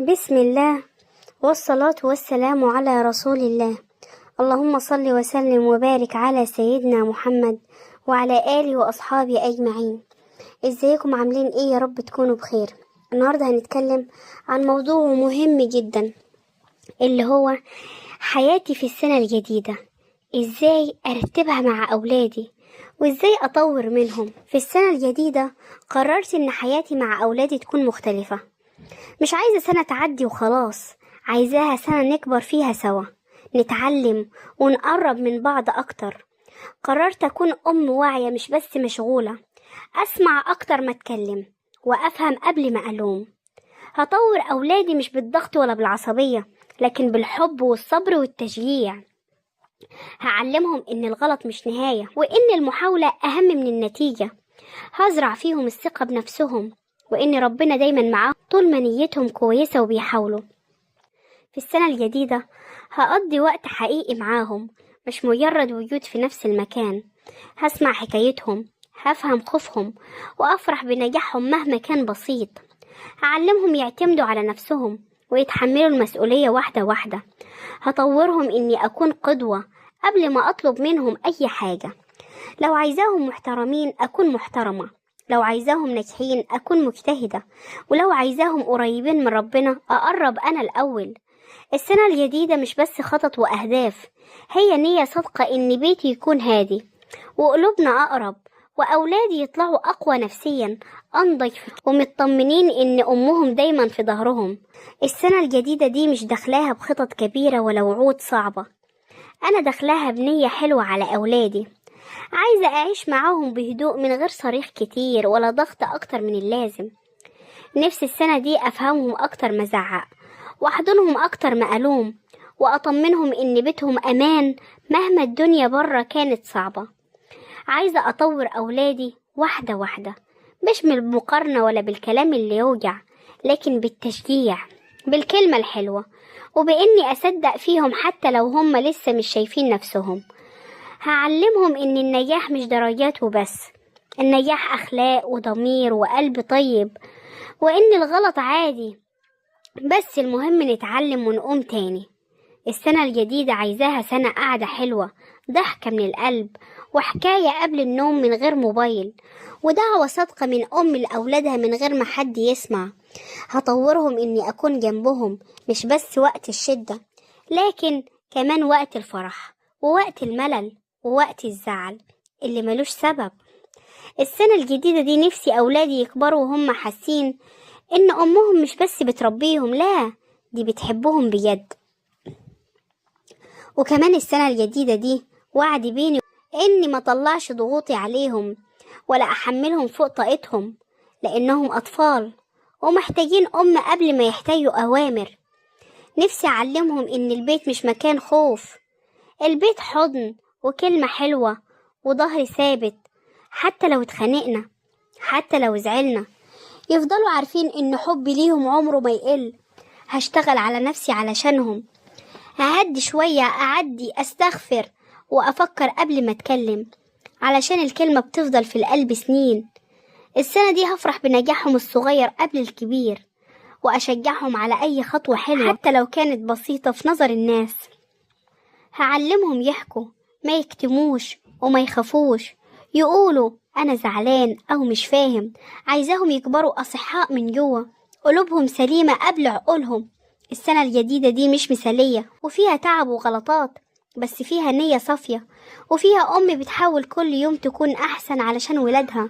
بسم الله والصلاة والسلام على رسول الله. اللهم صل وسلم وبارك على سيدنا محمد وعلى آله وأصحابه أجمعين. ازيكم عاملين ايه؟ يا رب تكونوا بخير. النهاردة هنتكلم عن موضوع مهم جدا اللي هو حياتي في السنة الجديدة، ازاي ارتبها مع اولادي وازاي اطور منهم. في السنة الجديدة قررت ان حياتي مع اولادي تكون مختلفة. مش عايزة سنة تعدي وخلاص، عايزاها سنة نكبر فيها سوا، نتعلم ونقرب من بعض أكتر. قررت أكون أم واعية، مش بس مشغولة، أسمع أكتر ما أتكلم، وأفهم قبل ما ألوم. هطور أولادي مش بالضغط ولا بالعصبية، لكن بالحب والصبر والتشجيع. هعلمهم إن الغلط مش نهاية، وإن المحاولة أهم من النتيجة. هزرع فيهم الثقة بنفسهم، وإن ربنا دايما معاهم طول ما نيتهم كويسة وبيحاولوا. في السنة الجديدة هقضي وقت حقيقي معاهم، مش مجرد وجود في نفس المكان. هسمع حكايتهم، هفهم خوفهم، وأفرح بنجاحهم مهما كان بسيط. هعلمهم يعتمدوا على نفسهم ويتحملوا المسؤولية واحدة واحدة. هطورهم إني أكون قدوة قبل ما أطلب منهم أي حاجة. لو عايزاهم محترمين أكون محترمة، لو عايزاهم ناجحين أكون مجتهدة، ولو عايزاهم قريبين من ربنا أقرب أنا الأول. السنة الجديدة مش بس خطط وأهداف، هي نية صادقة إن بيتي يكون هادي وقلوبنا أقرب، وأولادي يطلعوا أقوى نفسيا، أنضج ومطمنين إن أمهم دايما في ظهرهم. السنة الجديدة دي مش داخلاها بخطط كبيرة ولا وعود صعبة، أنا داخلاها بنية حلوة على أولادي. عايزة أعيش معاهم بهدوء من غير صريخ كتير ولا ضغط أكتر من اللازم. نفسي السنة دي أفهمهم أكتر ما أزعق، وأحضنهم أكتر ما ألوم، وأطمنهم إن بيتهم أمان مهما الدنيا برا كانت صعبة. عايزة أطور أولادي واحدة واحدة، مش بالمقارنة ولا بالكلام اللي يوجع، لكن بالتشجيع، بالكلمة الحلوة، وبإني أصدق فيهم حتى لو هم لسه مش شايفين نفسهم. هعلمهم إن النجاح مش درجات وبس، النجاح أخلاق وضمير وقلب طيب، وإن الغلط عادي، بس المهم نتعلم ونقوم تاني. السنة الجديدة عايزاها سنة قعدة حلوة، ضحكة من القلب، وحكاية قبل النوم من غير موبايل، ودعوة صادقة من أم لأولادها من غير ما حد يسمع. هطورهم إني أكون جنبهم مش بس وقت الشدة، لكن كمان وقت الفرح ووقت الملل ووقت الزعل اللي ملوش سبب. السنة الجديدة دي نفسي أولادي يكبروا وهم حاسين إن أمهم مش بس بتربيهم، لا دي بتحبهم بجد. وكمان السنة الجديدة دي وعد بيني إني ما طلعش ضغوطي عليهم ولا أحملهم فوق طاقتهم، لأنهم أطفال ومحتاجين أم قبل ما يحتاجوا أوامر. نفسي أعلمهم إن البيت مش مكان خوف، البيت حضن وكلمة حلوة وظهر ثابت. حتى لو اتخانقنا، حتى لو زعلنا، يفضلوا عارفين إن حبي ليهم عمره ما يقل. هشتغل على نفسي علشانهم، ههدي شوية، أعدي، أستغفر، وأفكر قبل ما أتكلم، علشان الكلمة بتفضل في القلب سنين. السنة دي هفرح بنجاحهم الصغير قبل الكبير، وأشجعهم على أي خطوة حلوة حتى لو كانت بسيطة في نظر الناس. هعلمهم يحكوا، ما يكتموش وما يخافوش يقولوا أنا زعلان أو مش فاهم. عايزاهم يكبروا أصحاء من جوه، قلوبهم سليمة قبل عقولهم. السنة الجديدة دي مش مثالية وفيها تعب وغلطات، بس فيها نية صافية، وفيها أم بتحاول كل يوم تكون أحسن علشان ولادها.